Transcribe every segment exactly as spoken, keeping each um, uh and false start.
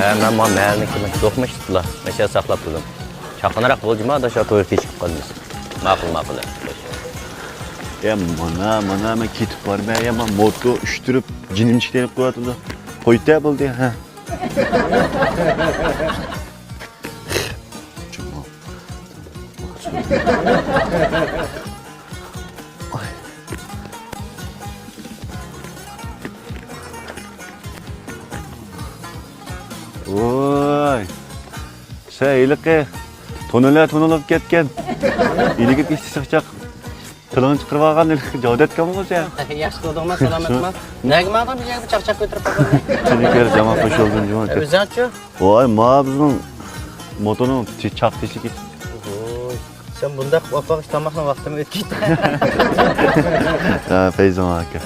ھە، مەن ما مەھەللىنىڭ كىمى؟ يوقمۇ ئىشتىلا؟ مەشە ساقلاپ تۇردۇم. چاقنىراق بول جۇما، ئاداش، تويغا كېچىكىپ قالىمىز. ماقۇل، ماقۇل. يا، مانا، مانا، مەن كېتىپ بارمەن، يا، مانا موتور ئۇشتۇرۇپ، جېنىم چىقىپ قويۇۋاتىدۇ. قويتا بولدى، ھە. جۇما. ۋوي. سەن ھېلىقى تونۇلە تونۇلۇپ كەتكەن. ئىلگىرىكى ئىشتىسىغا چاق تىلىڭنى چىقىرىۋالغان ھېلىقى جاۋدەتكەنمۇ سەن؟ ياخشى تۇردۇڭما، سالامەتما؟ نەگە ماڭدىڭ بۇ يەردە چاقچاق كۆتۈرۈپ باققان؟ سېنى كۆرۈپ يامان خوش بولدۇم جۇما. ئۆزۈڭچۇ؟ ۋاي، ما بىزنىڭ موتورنىڭ چاق تېشى كېتىپ. ۋوي. سەن بۇنداق ئاپاقىش تاماقنىڭ ۋاقتىمۇ ئۆتۈپ كېتىدۇ. ھە، پەيزىم ئاكا.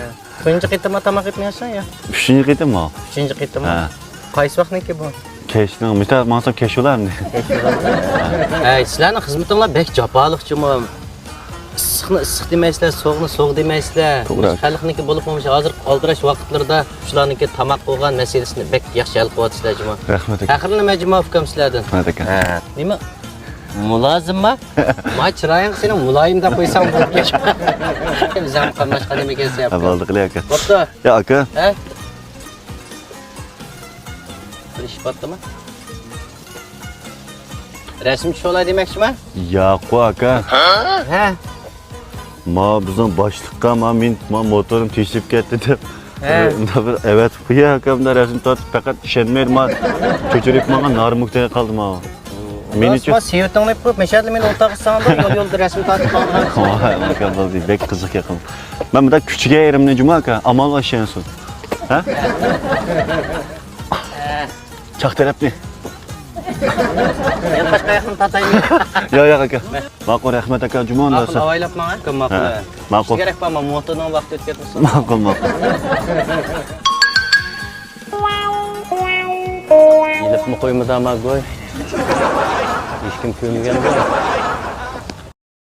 تۇنجى قېتىمما تاماق يەپ مېڭىشسەن يا؟ ئۈچىنچى قېتىم بۇ. ئۈچىنچى قېتىم. ھە. قايسى ۋاقىتنىڭكى بۇ؟ كەچنىڭ، مىسال ماڭسام كەچ بولا ئەمدى. كەچ بولا. ھەي، سىلەرنىڭ خىزمىتىڭلار بەك جاپالىقچىمۇ. ئىسسىقنى ئىسسىق دېمەيسىلەر، سوغۇقنى سوغۇق دېمەيسىلەر. توغرا. خەلقنىڭكى بولۇپ بولمىشى ھازىر ئالدىراش ۋاقىتلىرىدا شۇلارنىڭكى تاماق بولغان مەسىلىسىنى بەك ياخشى ھەل قىلىۋاتىسىلەر جۇما. رەھمەت ئاكا. پەخىرلىنىمەن جۇما ئۇكام سىلەردىن. رەھمەت ئاكا. ھە. نېمە؟ مۇلازىمما؟ ما چىرايىڭغا سېنىڭ مۇلايىم دەپ قويساڭ بولىدىكەن. ئۆزۈڭ قاملاشقان نېمە ئىكەنسەن. ھە، بولدى قىلى ئاكا. بوپتۇ. يا ئاكا. ھە؟ بىر ئىش بارتىمۇ؟ رەسىم چۈشۈرۈۋالاي دېمەكچىما؟ ياققۇ ئاكا. ھە؟ ما بىزنىڭ باشلىققا ما مېنى، ما موتورۇم تېشىپ كەتتى دەپ. ھە. مۇنداق بىر ئەۋەتىپ قويا ئاكا، مۇنداق رەسىم تارتىپ پەقەت ئىشەنمەيدۇ ما. چۆچۈرۈپ ماڭغان نارمۇكتەي قالدى ما. مېنىچۇ؟ ما سېۋىتىڭنى قويۇپ، مەشەدە مېنى ئولتۇرغۇزساڭ يول يولدا رەسىم تارتىپ ماڭغان. ۋاي، ئاكا بولدى، بەك قىزىق يېقىن. مەن مۇنداق كۈچىگە ئېرىمنى جۇما ئاكا، ئامال ئاشيانسۇن. ھە؟ ھە. چاق تەرەپنى. يان قاش قاياقنى تارتايلى. ياق، ياق، ئاكا. ماقۇل، رەھمەت، ئاكا. جۇما ماقۇل، ئاۋايلاپ ماڭا. ماقۇل. ھە، ماقۇل. كېرەك بار، ما موتورنىڭ ۋاقتى ئۆتۈپ كەتمىسۇن. ماقۇل، ماقۇل. يېلىقمۇ قويمىدى ئەمما گوي. ھېچكىم كۆرمىگەن گوي.